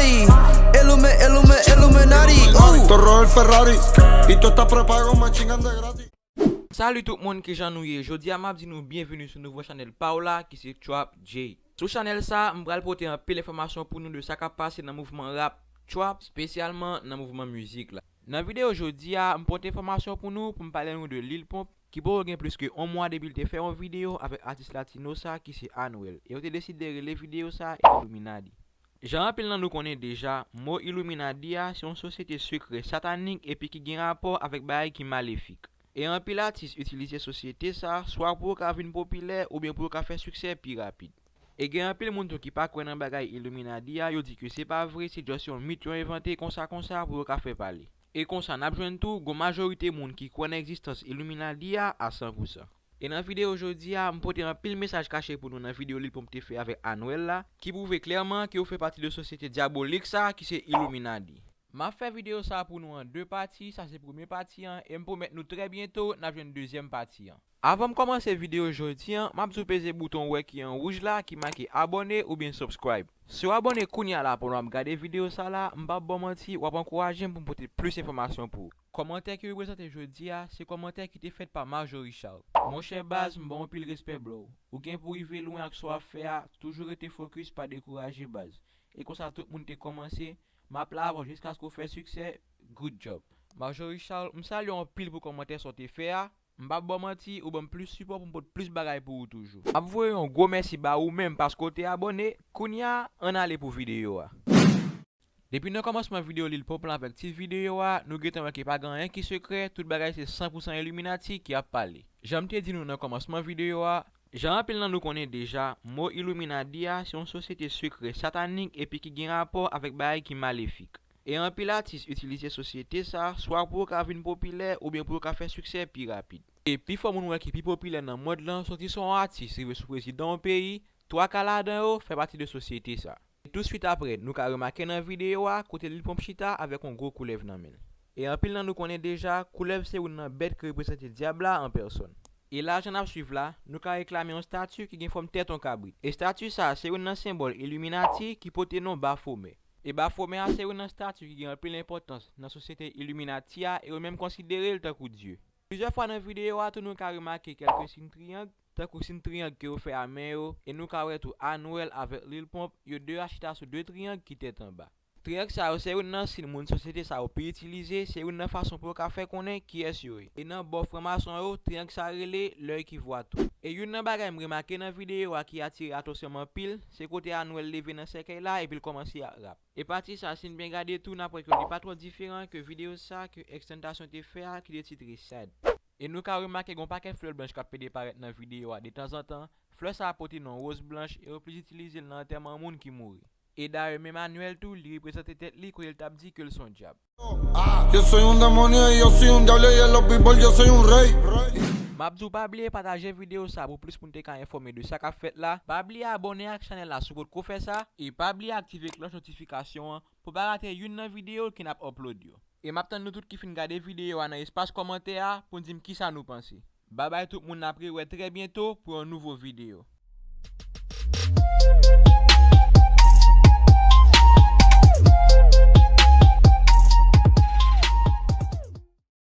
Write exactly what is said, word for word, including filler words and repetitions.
Illumin, Illumin, Illuminati, ooh. Todo el Ferrari y tú estás prepago, me chingan de gratis. Salut tout moun, kijan nou ye? Jodi a m ap di nou byenveni sou nouvo chanèl pa w la ki se Trap J. Sou chanèl sa, m pral pote anpil enfòmasyon pou nou de sa k ap pase nan mouvman rap trap, espesyalman nan mouvman mizik la. Nan videyo jodi a, m pote enfòmasyon pou nou pou m pale nou de Lil Pump, ki poko gen plis ke yon mwa depi l te fè yon videyo avèk atis latino sa ki se Anuel, e yo te deside rele videyo sa Illuminati. Jan anpil nan nou konnen deja, mo Illuminati a se yon sosyete sekrè satanik epi ki gen rapò avèk bagay ki malefik. E anpil atis itilize sosyete sa swa pou yo ka vin popilè oubyen pou yo ka fè siksè pi rapid. E gen anpil moun tou ki pa kwè nan bagay Illuminati a, yo di ke se pa vre, se just yon mit yo envante konsa konsa pou yo ka fè pale. E konsa n ap jwenn tou gon majorite moun ki kwè nan egzistans Illuminati a a san pou san. E nan videyo jodi a, m pote anpil mesaj kache pou nou nan videyo Lil Pump te fè avèk Anuel la, ki pwouve klèman ke yo fè pati de sosyete dyabolik sa ki se Illuminati. M ap fè videyo sa pou nou an de pati, sa se premye pati an, e m pwomèt nou trè byento n ap jwenn dezyèm pati an. Avan m kòmanse videyo jodi an, m ap di w peze bouton ou wè ki an wouj la ki make abòne oubyen subscribe. Si w abòne kounye a la pandan w ap gade videyo sa la, m p ap ba w manti, w ap ankouraje m pou m pote plis enfòmasyon pou ou. Kòmantè ki reprezante jodi a, se kòmantè ki te fèt pa Marjorie Charles. Monchè baz, m ba w anpil respè bro. Ou gen pou w rive lwen ak sa w ap fè a, toujou rete fokis, pa dekouraje baz. E konsa tout moun te kòmanse, m ap la avè w jiskaske w fè siksè, good job. Marjorie Charles, m salye w anpil pou kòmantè sa w te fè a. M p ap ba w manti, ou ban m plis sipò pou m pot plis bagay pou ou toujou. M ap voye yon gwo mèsi ba ou menm paske w te abòne. Kounye a, ann ale pou videyo a. Depi nan kòmansman videyo Lil Pump lan avèk tit videyo a, nou gentan wè ke pa gen anyen ki sekrè, tout bagay se san pou san Illuminati ki ap pale. Jan m te di nou nan kòmansman videyo a, jan anpil nan nou konnen deja, mo Illuminati a se yon sosyete sekrè satanik epi ki gen rapò avèk bagay ki malefik. E anpil atis itilize sosyete sa swa pou yo ka vin popilè oubyen pou yo ka fè siksè pi rapid. E pifò moun wè ki pi popilè nan mond lan, soti sou yon atis rive sou prezidan yon peyi, twa ka ladan yo fè pati de sosyete sa. E touswit apre, nou ka remake nan videyo a kote Lil Pump chita avèk yon gwo koulèv nan men l. E anpil nan nou konnen deja, koulèv se youn nan bèt ki reprezante dyab la an pèsòn. E la jan n ap swiv la, nou ka reklame yon stati ki gen fòm tèt yon kabrit. E stati sa a se youn nan senbòl Illuminati ki pote non Bafomè. E Bafomè a se youn nan stati ki gen anpil enpòtans nan sosyete Illuminati a e yo menm konsidere l tankou dye. Plizyè fwa nan videyo a tou nou ka remake kèlke siy triyang, tankou siy triyang ke yo fè a men yo, e nou ka wè tou Anuel avèk Lil Pump, yo de a chita sou de triyang ki tèt anba. Triyang sa yo se youn nan siy moun sosyete sa yo pi itilize, se youn nan fason pou yo ka fè konnen kiyès yo ye. E nan bò franmason yo, triyang sa rele l'œil qui voit tout. E youn nan bagay m remake nan videyo a ki atire atansyon m anpil, se kote Anuel leve nan sèkèy la epi l kòmanse ap rap. E pati sa, si n byen gade tou, n ap wè ke li pa twò diferan ke videyo sa ke XXXTentacion te fè a ki te titre Sad. E nou ka remake gon pakèt flè blanch k ap pede parèt nan videyo a detanzantan. Flè sa a pote non woz blanch e yo plis itilize l nan antèman moun ki mouri. E dayè menm Anuel tou, li reprezante tèt li kote l t ap di ke l se yon dyab. Yo soy un demonio y yo soy un diablo y en los b-boy yo soy un rey. M ap di w pa bliye pataje videyo sa pou plis moun te ka enfòme de sa k ap fèt la. Pa bliye abòne ak chanèl la si w potko fè sa. E pa bliye aktive klòch notifikasyon an pou w pa rate youn nan videyo ke n ap upload yo. E m ap tann nou tout ki fin gade videyo a nan espas kòmantè a pou n di m kisa nou panse. Babay tout moun, n ap rewè trè byento pou yon nouvo videyo.